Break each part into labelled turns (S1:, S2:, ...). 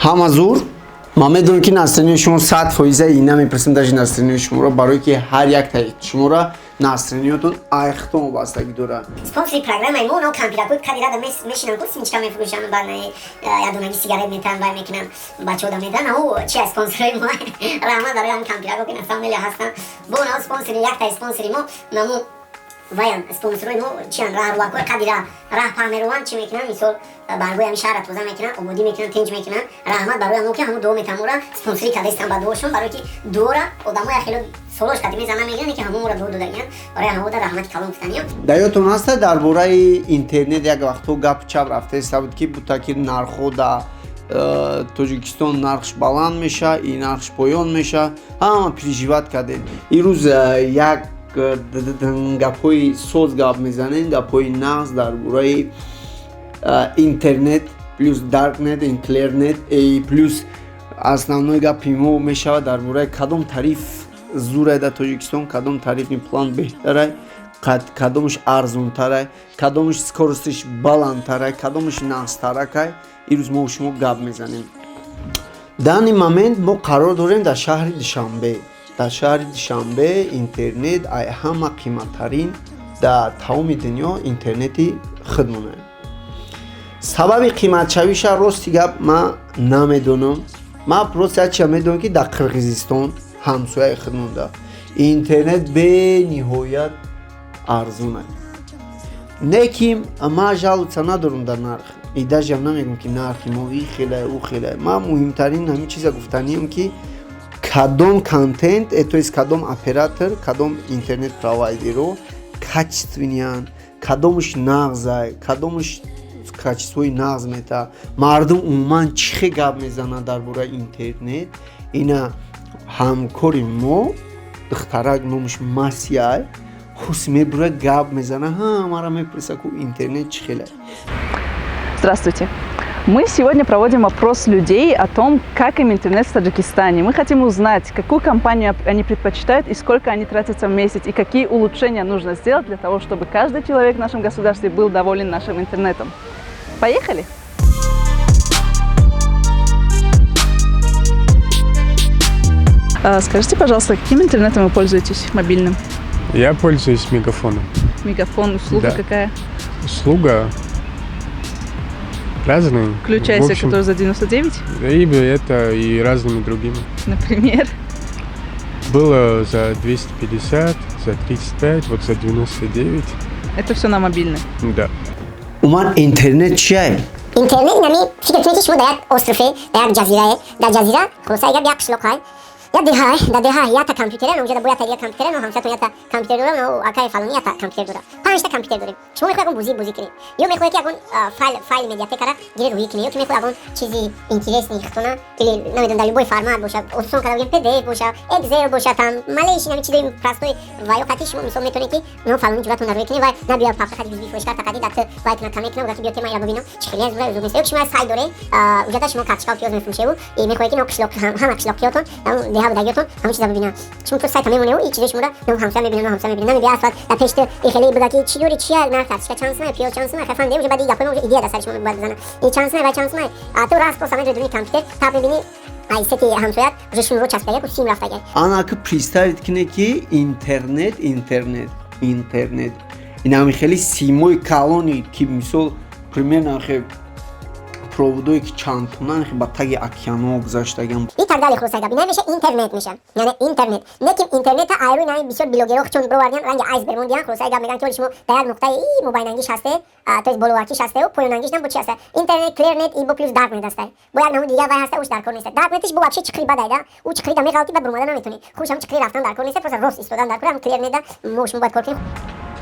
S1: Ҳама зур. Ман медонам, ки настроение шумо 100%. И намепурсам даже настроение шуморо, барое ки ҳар якта шуморо настроение тон айхтон вобастагӣ дорад.
S2: Спонсори программаи мо оно кампиракои кадирада мешинан, ку семечка мефурӯшанд, баъд ядонаги сигарет метан, вай мекунан, бачаода метан. Ау чи спонсорои мо. Раҳмат барои ҳамин кампирако, ки на самом деле ҳастан. Бо нао спонсори, якта спонсори мо наму ваян. Спонсорои мо чиян? Раҳрувакҳои қадира раҳ паҳн меруванд, чӣ мекунанд? Мисол, баргои ҳамин шаҳрра тоза мекунанд, ободӣ мекунанд, тинҷ мекунанд. Раҳмат барои ҳамо, ки ҳамо дуо метамора спонсорӣ кардаистан ба дуошон, барое ки дуора одамоя хело солош қадим мезанан, мегиранд, ки ҳамо мора дуо додагиян. Барои ҳамода раҳмати калон гуфтаниям.
S1: Дар ёдтон ҳаста, дар бораи интернет як вақтҳо гап чап рафтаиста буд, ки бута ки нархҳо дар Тоҷикистон нархш баланд меша и нархш поён меша. Ҳама переживать кардем. Ирӯз як гапҳои соз гап мезанем, гапҳои нағз дар бораи интернет плюс даркнет, клернет. Плюс основной гапи мо мешавад дар бораи кадом тариф зурай дар Тоҷикистон, кадом тарифный план беҳтарай, кадомаш арзонтарай, кадомаш скорость иш баландтарай, кадомаш нағзтаракай. Ирӯз мо шумо гап мезанем. Данный момент мо қарор дорем дар шаҳри Душанбе. Дар шаҳри Душанбе интернет ай ҳама қиматтарин дар тамоми дунё интернети худмонае. Сабаби қиматшавиша, рости гап, ман намедонам. Ман просто як чиза медонам, ки дар Қирғизистон, ҳамсояи худмонда, интернет бениҳоят арзон аст. Не ки ман жаловаться надорам дар нарх и даже ам намегӯм, ки нархи мо и хеле, ӯ хеле. Ман муҳимтарин ҳамин чиза гуфтаниам, ки кадом контент, то есть кадом оператор, кадом интернет провайдер о качественный янд, кадомаш нағзай, кадомаш качество и нағз мета, мардум умуман чӣ хел гап мезанад дар бораи интернет. Ина ҳамкори мо, духтарак, номаш Масияй, хус мебура, гап мезана, ҳамара мепурса, ку интернет чӣ хеле.
S3: Здравствуйте. Мы сегодня проводим опрос людей о том, как им интернет в Таджикистане. Мы хотим узнать, какую компанию они предпочитают и сколько они тратятся в месяц, и какие улучшения нужно сделать для того, чтобы каждый человек в нашем государстве был доволен нашим интернетом. Поехали! Скажите, пожалуйста, каким интернетом вы пользуетесь мобильным?
S4: Я пользуюсь Мегафоном.
S3: Мегафон, услуга
S4: Да.
S3: какая?
S4: Услуга разные.
S3: Включайся,
S4: В общем,
S3: который за 99,
S4: И это, и разными другими.
S3: Например.
S4: Было за 250, за 35, вот за 99.
S3: Это все на мобильный.
S4: Да.
S1: Умуман интернет чия?
S2: Интернет инами фикр кунед, ки шумо дар як остров е, дар як ҷазирае. Дар ҷазира, хулоса, агар як қишлоқай, як деҳай, дар деҳа якта компютере, онҷода бо якта дигар компютере, но ҳамсаятон якта компютер дора, но акаи фалонӣ якта компютер дора, панҷта компютер дорем. Шумо мехоҳед ягон бозӣ кунед, ё мехоҳед, ки ягон файл медиатекара гиред, рӯӣ кунед, ё ки мехоҳед ягон чизи интересный хитона или намедонам, дар любой формат боша, осон карда бигем, PDF боша, Excel боша, там малейший нами чизои простой ва ё қати шумо, мисол, метавонед, ки но фалони ҷуратон рӯӣ кунед, вай набиёд, папка қати USB флешкарта қати дар вай кунад, каме кунад, ки биё тема ира бибинам, чӣ хеле аз зуд нест. Ё ки шумо сайт доред, уҷата шумо карточка пиёз мефурӯшеву и мехоҳед, ки но қишлоқ, ҳама қишлоқиётон, деҳа будагиётон ҳамон чиза бибинанд. Шумо ту сайта мемоневу и чизои шуморо но ҳамсоя мебинад, но ҳамсоя мебинад, намебия асфалт дар пешти и хеле буда, ки чӣ дори, чия нарх, карточка чанд сумай, пиёз чанд сумай, хафан де уже баъди гапҳои мо уже идея дар сари шумо бояд бизана, и чанд сумай, вай чанд сумай. А ту раст просто ҳамаҷои дуни компютер тап мебини, ай сети ҳамсоят уже шунуро часпида, ку сим рафтага.
S1: Ана ки представить кине, ки интернет инами хеле симои калони, ки мисол, примерно хе проводое, ки чанд тонна ба таги океанҳо гузаштаган.
S2: И так далее. Хулоса гап, ина меша интернет меша, яъне интернет. Не ки интернета айрӯи нами бисёр блогерҳо чун бировардиан, ранги айсберг мондиан. Хулоса гап, мегӯянд, ки оли шумо дар як нуқтаи и мобайнангиш ҳасте, то есть боловакиш ҳастеу поёнангиш нам бо чи ҳаста? Интернет, клернет и бо плюс даркнет ҳаста, бо як намуди дигар вай ҳаста, уш дар кор неста. Даркнетиш бо вообще чиқри бадай да, ӯ чиқрида меғалти, баъд бурмада наметонӣ. Хуш ҳам чиқри рафтан дар кор неста, просто рост истодан дар кор. Ҳам клернета мо шумо бояд кор кунем.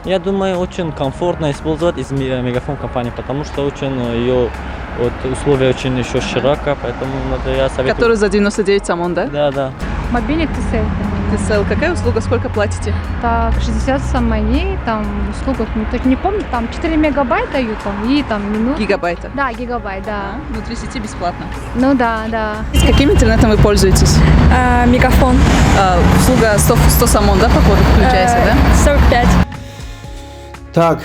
S5: Я думаю, очень комфортно использовать из Мегафон компании, потому что очень ее вот, условия очень еще широко, поэтому надо, я советую.
S3: Который за 99 сомон, да?
S5: Да.
S6: Мобильник Tcell, по-моему.
S3: Tcell. Какая услуга, сколько платите?
S6: Так, 60 сомони, там услуга, ну, точно не помню, там 4 мегабайта дают там, и там минут.
S3: Гигабайта.
S6: Да, гигабайт, да.
S3: Внутри сети бесплатно.
S6: Ну да.
S3: С каким интернетом вы пользуетесь?
S7: А, Мегафон.
S3: А, услуга 100, 100 сомон, да, походу, включается, да?
S7: 45.
S1: Так.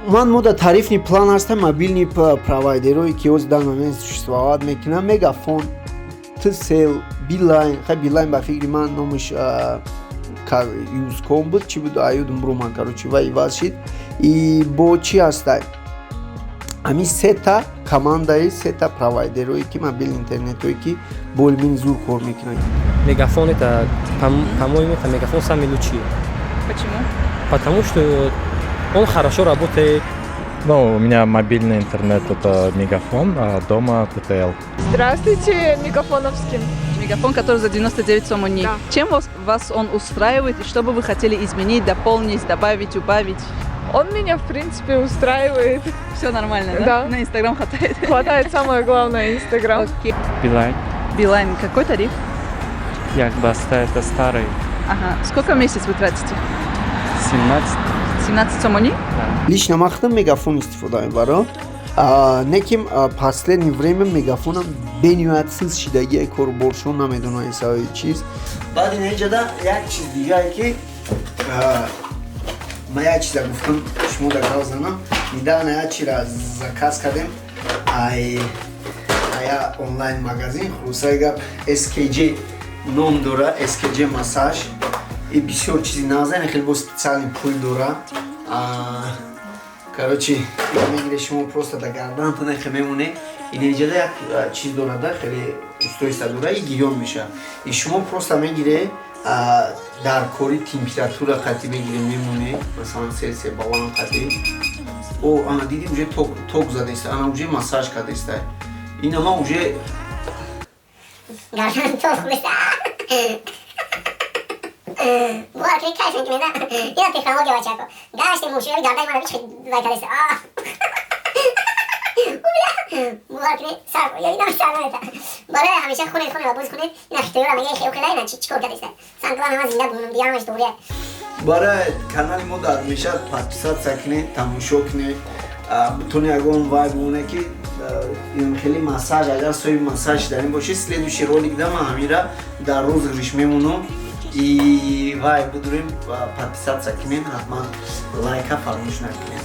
S1: Ман мода тарифный план ҳастам. Мобильный провайдерое, ки ҳозир дар момент существовать мекунам: Мегафон, Тсел, Билайн. Хай, Билайн, ба фикри ман, номаш Юзком буд, чӣ буд, аюдум бруман, короче, ва иваз шид. И бо чӣ ҳастай, ҳамин сета командаи, сета провайдерое, ки мобильный интернетое, ки болмин зур кор мекунанд.
S7: Мегафон это, по-моему, это Мегафон самый лучший.
S3: Почему?
S7: Потому что он хорошо работает.
S8: Ну, у меня мобильный интернет — это Мегафон, а дома ТТЛ.
S9: Здравствуйте, мегафоновский.
S3: Мегафон, который за 99 сомони.
S9: Да.
S3: Чем вас он устраивает и что бы вы хотели изменить, дополнить, добавить, убавить?
S9: Он меня, в принципе, устраивает.
S3: Все нормально, да?
S9: Да.
S3: На Инстаграм хватает?
S9: Хватает, самое главное, Инстаграм.
S3: Окей.
S5: Билайн.
S3: Билайн, какой тариф?
S5: Як баста, это старый.
S3: Ага. Сколько в месяц вы тратите?
S5: 17.
S3: 17 сомони?
S1: Лично ман худам Мегафон истифода мебарам, не ки последнее время Мегафонам бениҳоят сиз шидагия, коруборшон намедонам сабаби чиз. Баъд ин ҷада як чиз дигае, ки ман як чиза гуфтам, шумо да гап занам. Недавно як чира заказ кардем ай ая онлайн магазин. Хулосаи гап, SKJ ном дора, SKJ массаж, и бисёр чизи нағза, хеле бо специальный пул дора. Короче, мегире, шумо просто да гардантона хе мемоне. Инеҷада як чиз дорада, хеле устройство дора и гирён меша, и шумо просто мегире, дар кори температура қати мегире, мемоне, масалан, Селсия баланд қати. О, ана диди, уже ток задеста, ана уже массаж кардеста. Ина ман уже
S2: Гардан ток хӯрда. Бовар кунед, кайф мекунед. Ина технология, бачако. Гашти мушиёри гардаи мана бич вай кардеста. Бовар кунед, сар ё ина сар намета. Барои ҳамеша хунед, хунед ва боз хунед. Ина хитоёра мега, хел хела, ина чӣ кор кардеста. Санглан ҳама зинда бумонам, дигар ҳамаш туғрия.
S1: Барои канали мо дар мешад подписаться кунед, тамошо кунед, бутони ягон вай бимоне, ки хеле массаж, агар соҳиби массаж дар ин бошед, следующий ролик да ман ҳамира дар розыгрыш мемонам и вай будурем. Подписаться кунед ҳатман, лайка фаромӯш накунед.